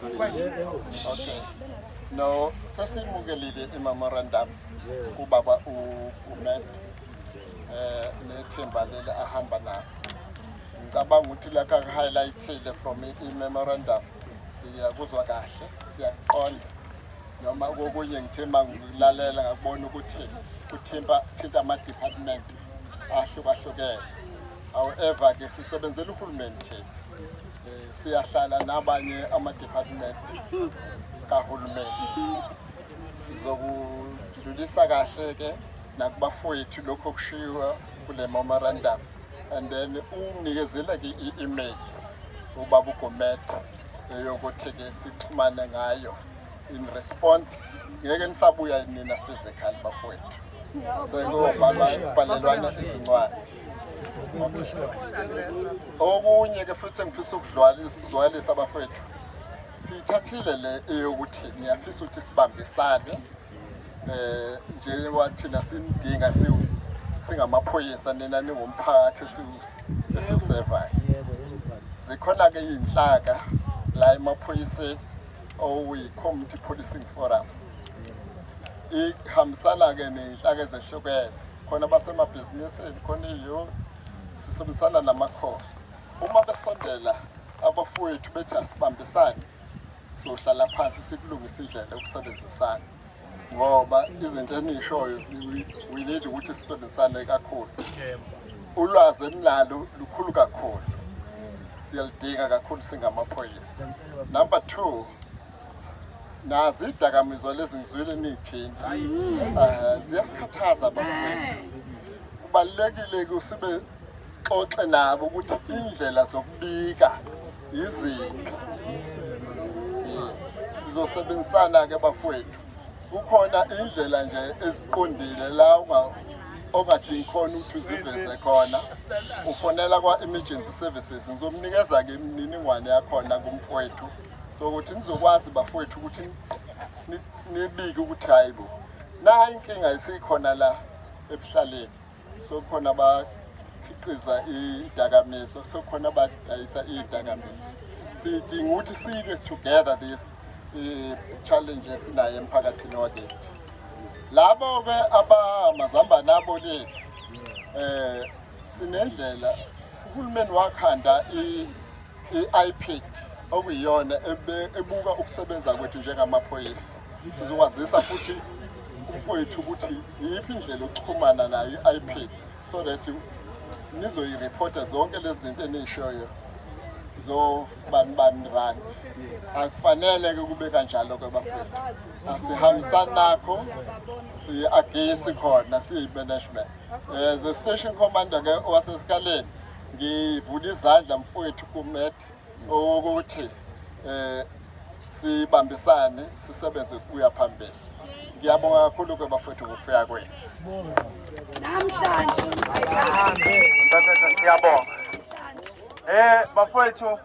Okay. No, sesimukelile i-memorandum kubaba uMatt nethimba leli ahamba nalo. Ngicabanga ukuthi lakho aku-highlightile from i-memorandum siyakuzwa kahle, siyakuqonda. Noma kokunye ngithe mangilalela ngakubona ukuthi kuthimpa thinta ama-department ahlukahlukene. However ke sisebenzela uhulumeni thina. Siyahlala nabanye ama-department kahulumeni. Sizokudlulisa kahle ke nakubafowethu lokho okushiwo kule memorandum, and then unginikezele ke i-email ubaba uGomede eyokuthi ke sixhumane ngayo in response. Ngeke nisabuya nina physical bafowethu, sekubhalelwana izincwadi. Okunye ke futhi engifisa ukudlwalisa abafowethu, siyithathile le eyokuthi ngiyafisa ukuthi sibambisane njengoba thina sinidinga singamaphoyisa, nina ningumphakathi esiwusevayo. Zikhona-ke iy'nhlaka la emaphoyiseni okuyi-community policing forum, ihambisana-ke ney'nhlaka ezehlukene khona basemabhizinisini khona iyo sisebenzisana namakhosi. Uma besondela abafowethu bethi asibambisane, sohlala phansi sikulungise indlela yokusebenzisana, ngoba izinto eniyishoyo we need ukuthi sisebenzisane kakhulu. Ulwazi eninalo lukhulu kakhulu, siyalidinga kakhulu singamaphoyisa. Number two, nazi idakamizwa lezi ngizwile niyithinta, ziyasikhathaza bafowethu. Kubalulekile-ke sibe sixoxe nabo ukuthi indlela zokubika yiziphi. Sizosebenzisana-ke bafowethu, kukhona indlela nje eziqondile la ongadingi khona ukuthi uziveze khona, ufonela kwa-emergency services. Ngizomnikeza-ke imininingwane yakhona kumfowethu so ukuthi nizokwazi bafowethu ukuthi nibike ukuthi hayi bo, nayi inkinga isikhona la ebuhlaleni, sokhona abakhiqiza idakamizwa, sokhona abadayisa idakamizwa. Sidinga ukuthi sibe together this challenge esinayo emphakathini wakithi. Labo-ke abamazambane abolile, sinendlela uhulumeni wakhanda i-IPID okuyiyona ebuka ukusebenza kwethu njengamaphoyisa. Sizokwazisa futhi umfowethu ukuthi iyiphi indlela yokuxhumana nayo i-IPID so that nizoyireporta zonke lezi zinto eniyishoyo zobani bani rand. Akufanele-ke kube kanjalo-ke bafowethu, asihambisani nakho, si-agisi khona siyi-management. The station commander-ke wasesikaleni, ngivula izandla mfowethu kumet ukuthi sibambisane sisebenze kuya phambili. Ngiyabonga kakhulu ke bafowethu ngokufika kwenu. Namhlanje. Mthatha, siyabonga. Bafowethu.